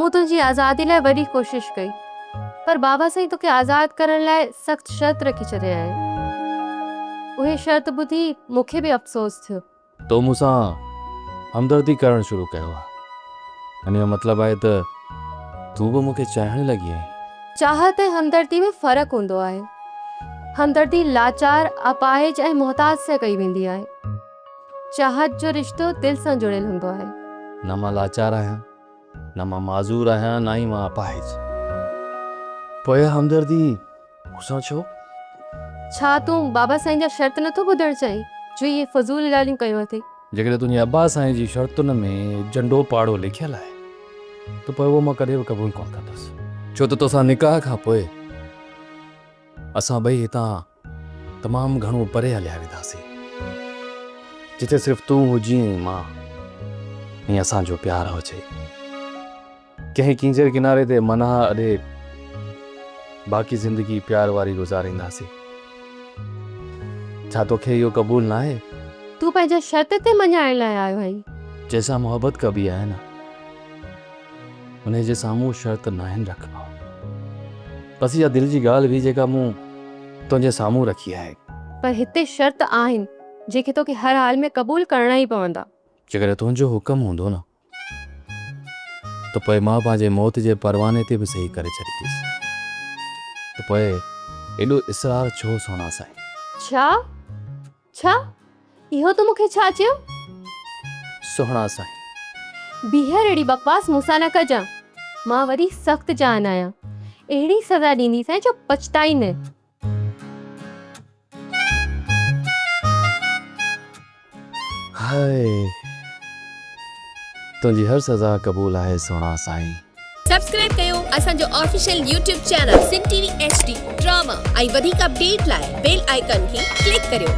مون تنهنجي آزادي لاء وڏي ڪوشش ڪئي، پر بابا سائين توکي آزاد ڪرڻ لاء سخت شرط رکي ڇڏيا آهن. اهي شرط ٻڌي مون کي به افسوس ٿيو. تو مون سان همدردي ڪرڻ شروع ڪيو آهي. ان جو مطلب آهي ته تون به مون کي چاهڻ لڳي آهين. چاهت ۽ همدردي ۾ فرق هوندو آهي. همدردي لاچار، اپاهج ۽ محتاج سان ڪئي ويندي آهي. چاهت جو رشتو دل سان جڙيل هوندو آهي. نه مان لاچار آهيان، نه مان معذور آهيان، نه ئي مان اپاهج. پوء اها همدردي مون سان ڇو؟ ڇا تون بابا سائين جا شرط نٿو ٻڌڻ چاهين، جو اهي فضول ڳالهيون ڪيون اٿئي؟ جيڪڏهن تنهنجي ابا سائين جي شرطن ۾ جنڊو پاڙو لکيل آهي ته پوء اهو مان ڪڏهن به قبول ڪونه ڪندس. ڇو ته توسان نڪاح کان پوء اسان ٻئي هتان تمام گهڻو پري هليا وينداسين، جتي صرف تون هجين ۽ مان ۽ اسان جو پيار هجي. ڪنهن ڪينجهر ڪناري تي مناهه اڏي باقي زندگي پيار واري گذارينداسين. ڇا توکي اهو قبول ناهي؟ تون پنهنجا شرط تي مڃائڻ لاء آيو آهين. جنهن سان محبت ڪبي آهي نه، انهي جي سامهون شرط ناهن رکبا. بس اها دل جي ڳالهه هئي جيڪا مون تنهنجي سامهون رکي آهي. پر هتي شرط آهن، جيڪي توکي هر حال ۾ قبول ڪرڻا ئي پوندا. جيڪڏهن تنهنجو حڪم هوندو نه ته پوء مان پنهنجي موت جي پرواني تي به صحيح ڪري ڇڏينديس. ته پوء ايڏو اصرار ڇو سهڻا سائين؟ ڇا؟ ڇا؟ اهو تو مون کي ڇا چيو؟ سهڻا سائين. ٻيهر اهڙي بڪواس مون سان نه ڪجان. مان وڏي سخت جان آهيان. اهڙي سزا ڏينديسانء جو پڇتائيندين. هاء تنهنجي هر سزا قبول آهي سهڻا سائين. سبسڪرائب ڪيو اسان جو official YouTube channel Sindh T V H D drama ۽ وڌيڪ اپڊيٽ لاء بيل آئيڪان کي ڪلڪ ڪريو.